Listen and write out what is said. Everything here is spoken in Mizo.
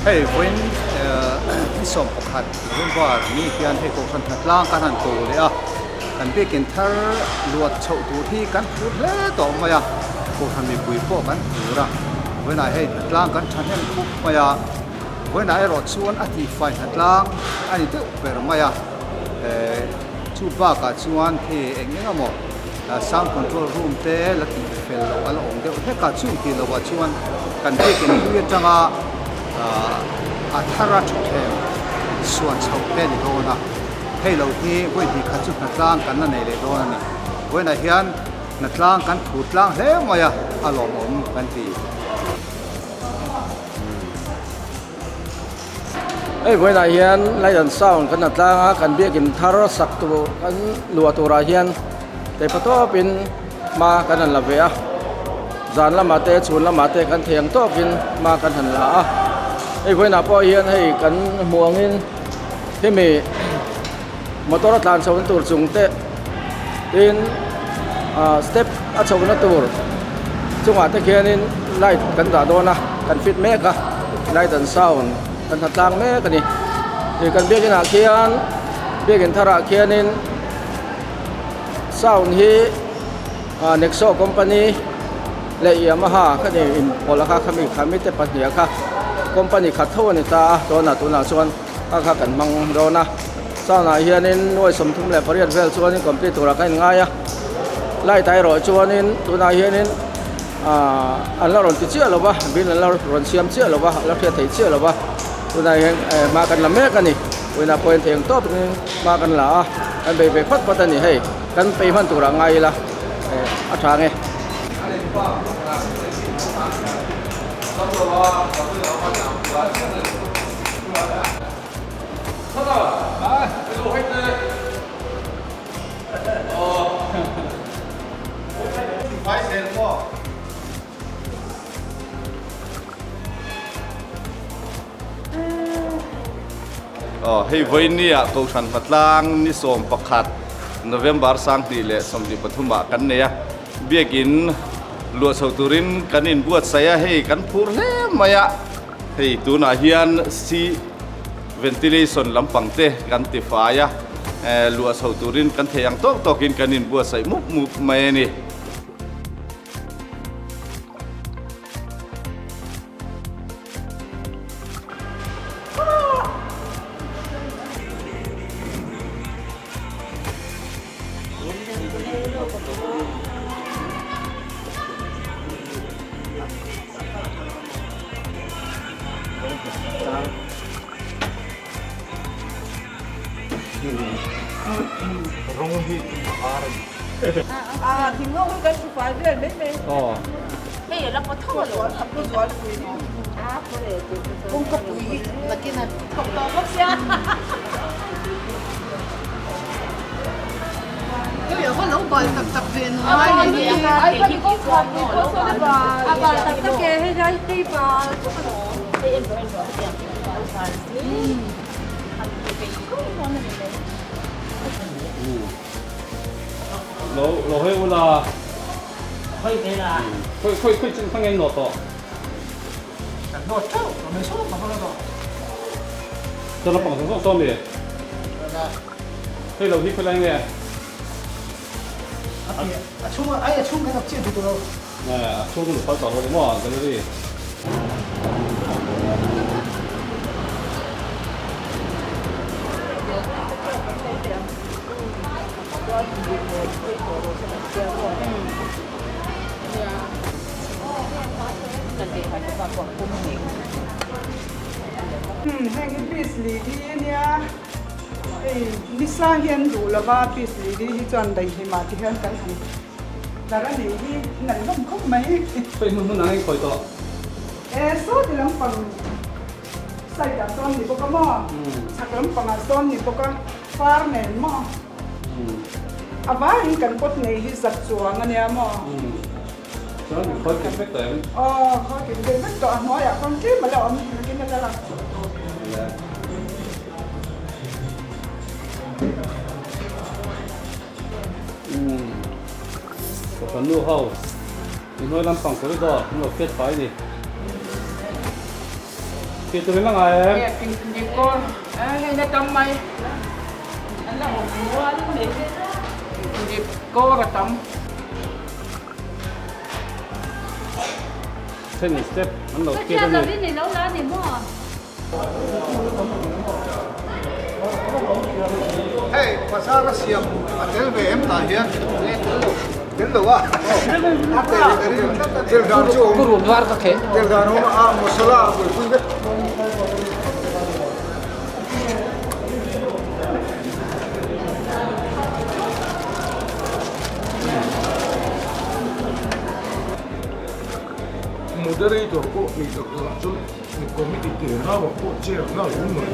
Hei vawiin ni 11 November ni hian hei Kohhran Hnatlang kan han ko leh a, kan biakin thar luat chhoh tur hi kan phur hle tawh mai a, Kohhran mipui pawh kan phur a, vawiinah hei Hnatlang kan thahnem khawp mai a, vawiinah erawh chuan a tihfai Hnatlang a ni deuh ber mai a, chu bakah chuan khi eng eng emaw sound control room te la tih fel loh a la awm deuh hlek a, chung tih loh ah chuan kan biakin hlui atanga a thar a thutthleng suan chhoh te a ni dawn a, hei lo hi vawi hnih khat chu hnatlang kan la nei leh dawn a ni. Vawiinah hian hnatlang kan phur tlang hle mai a, a lawmawm kan ti. Hei vawiinah hian light and sound kan la tlang a, kan biakin thar sak tur kan luah turah hian theihpa tawpin hma kan han la ve a, zan lamah te chhun lamah te kan thei ang tawkin hma kan han la a, hei vawiinah pawh hian hei kan hmuh angin hemi motor a tlan chhohna tur chung te tin ah step a chhohna tur chungah te khianin light kan dah dawn a kan fit mek a light and sound kan ha tlang mek a ni ih kan biakin ah khian biakin tharah khianin sound hi ah nexo company leh yamaha kha ni inpawlh a kha khami khami te pahnih kha company khat tho a ni ta a tunah tunah chuan. Kha kha kan hmang dawn a, sound ah hianin nuai 38 vel chuanin complete turah kan inngai a, light ah erawh chuanin tunah hianin ahh an la rawn ti chiah lo va, bill an la rawn siam chiah lo va, a la hriat theih chiah lo va, tunah hian eh hma kan la mek a ni, vawiinah pawhin thei ang tawp in hma kan la a, kan bei ve phawt phawt a ni hei, kan pei hman turah ngai ila eh a tha ang e. Hei vawinia Kohhran Hmatlang ni 11 November 2023 ah kan nei a, biakin luah chho turin kan inbuatsaih a, hei kan phur hle mai a. Hei tunah hian si ventilation lampang te kan ti fai a, luah chho turin kan thei ang tawk tawkin kan inbuatsaih mup mup mai a ni. Heng hi piece li li a nia, hei nisa hian duh lova piece li li hi chuan daihlim ah ti hian kan han tlar a nih hi ngaihnawm khawp mai. Hei hmun hmun ang in khawi tawh. E saw ti lampang side ah sawn ni bawk a maw, chhak lampang ah sawn ni bawk a, far nen maw. A vaiin kan pot nei hi zat chuang a nia maw. Chuan min khawi kim vek tawh em? Aw, khawi kim ve vek tawh. A hnuaiah khawn tlem a la awm, nakin a la lak chhuah tur. Umm, ka nu ho, i hnuai lampang corridor an lo hriat fai a ni. Tih tur in la ngai em? Then step an lo khiat a ni. Hei bazar a siam a tel ve em tah hian tel lo a tel dan chu awm tel dan awm a masala a buaipui vek. Moderator pawh ni tak lah chuan committee te nau ah pawh chair na lo mai.